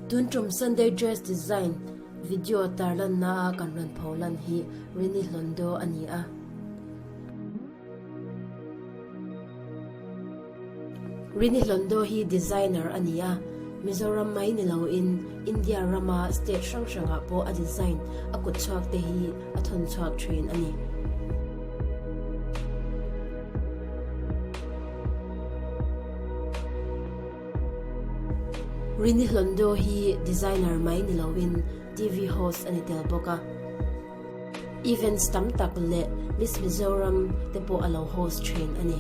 Tun tum Sunday Dress Design video tarlanna a kan rawn pho lan hi Rini Hlondo a ni a. Rini Hlondo hi designer a ni a, Mizoram mai ni loin India rama state hrang hrangah pawh a design a kut chhuak te hi a thawn chhuak thin a ni. Rini Hlondo hi designer mai ni loin TV host a ni tel bawk a. Events tam tak leh Miss Mizoram te pawh a lo host thin a ni.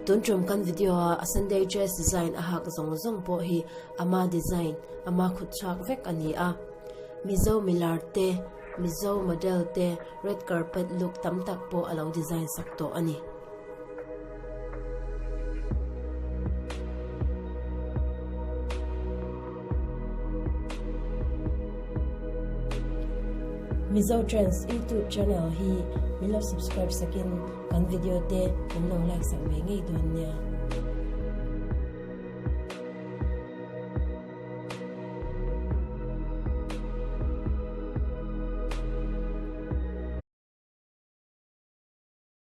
Tun tum kan video a a Sunday dress design a hak zawng zawng pawh hi ama design, ama khutchhuak vek a ni a. Mizo milar te, Mizo model te red carpet look tam tak pawh a lo design sak tawh a ni. Mizo Trends YouTube channel hi min lo subscribe sakin kan video te min lo like sak ve ngei dawn nia.